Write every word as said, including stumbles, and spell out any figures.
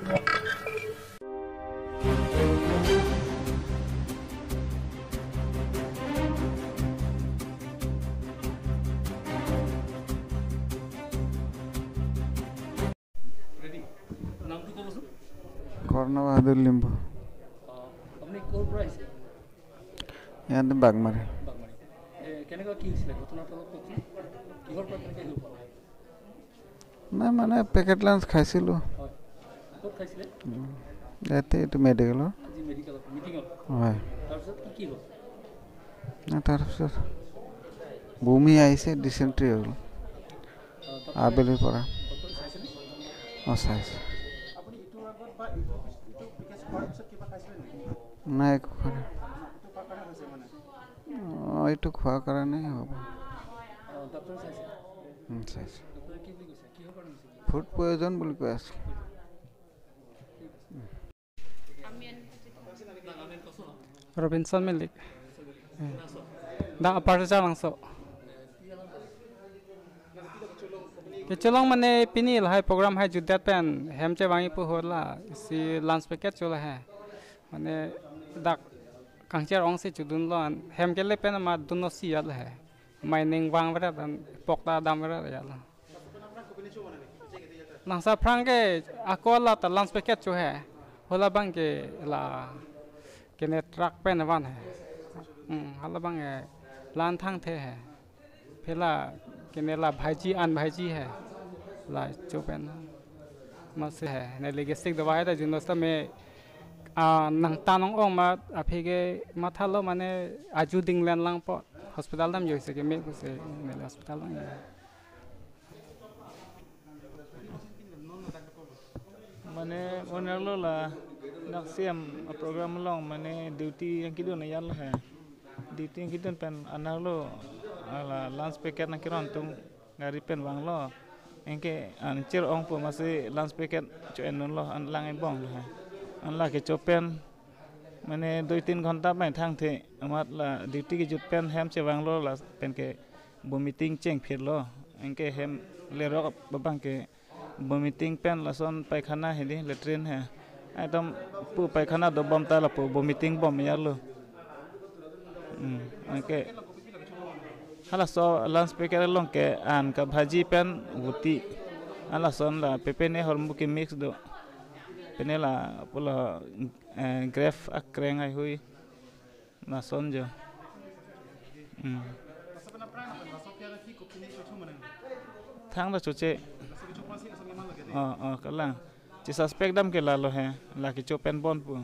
ৰেডি। নামটো ক'বচোন? কৰ্ণ বাহাদুৰ লিম্বু। আহ, আপুনি ক'ৰ পৰা আহিছে? ইয়াতে বাগমাৰী। বাগমাৰী। এ, কেনেকুৱা কি হৈছিলে? ঘটনাটো অলপ কওকচোন। কিহৰ পৰা কেনেকৈ আহিব পালে? নাই, মানে, পেকেট লাঞ্চ খাইছিলোঁ। হয়। ক'ত খাইছিলে? উম, ইয়াতে, এইটো মেডিকেলৰ। আজি মেডিকেলত মিটিঙত? হয়। তাৰপিছত কি কি হ'ল? নাই, তাৰপিছত বমি আহিছে, ডিচেণ্ট্ৰি হ'ল। আহ, ডক্টৰে, আবেলিৰ পৰা। ডক্টৰে চাইছেনে? অ, চাইছে। আপুনি ইটোৰ আগত বা ইটো, ইটো পেকেজ খোৱাৰ পিছত কিবা খাইছিলে নেকি? নাই, একো খোৱা নাই। ইটো খোৱাৰ কাৰণে হৈছে মানে? অ, এইটো খোৱাৰ কাৰণে হ'ব। আহ, ডক্টৰে চাইছে? উম, চাইছে। ডক্টৰে কি বুলি কৈছে? ফুড পয়জন বুলি কৈ আছে। Robinson Milik. Dak Upper Sichar Langso. Kechelong mane pini lahai program hai jutdet pen hem chevangji pu ahut la isi lunch packet cho lahai. Mane dak kangchir ongsi chodunlo, hem kele pen ma dunlo si ya lahai. Mai ning vang veret an pok ta dam veret ya la. Nangsa aphrang ke ako la ta lunch packet cho hai. Hala abang ke la kene truck pen van hai. Hmm, hala abang ke la-an thangthe hai. Phela kene la bhaji, an bhaji hai. La cho pen. Masi hai. Ne logistic dawai ta junus ta me, ah, nangtan ong-ong ma aphi ke mathalo mane aju dinglen lang po. Hospital damjoi se ke me ko se ne hospital lang ya. Mane onerlo la dak C M program along mane duty yang kedun ya lahai. Duty yang kedun pen anerlo la lunch packet nangkeron atum gari pen vanglo. Anke an chir ong pu masi lunch packet cho-endunlo, an lang ebong lahai. An la kecho pen mane dui tin ghonta pen thangthe, amat la duty kejut pen hem chevanglo lapen ke vomiting chengphirlo. Anke hem lerok abang ke vomiting pen lason paikhana hedi, latrine he. Atum pu paikhana dobom ta lapu vomiting bom ya lo. Hmm, anke halaso lunch packet along ke an kabhaji pen vuti. Halason la pepene hormu ke mix do. Pene la pulo, eh, grep akreng haihui. Lason jo. Hmm. Thangta choche. Oh, oh, kalang. Chesuspect dam ke lalo he. La kecho pen bon pu.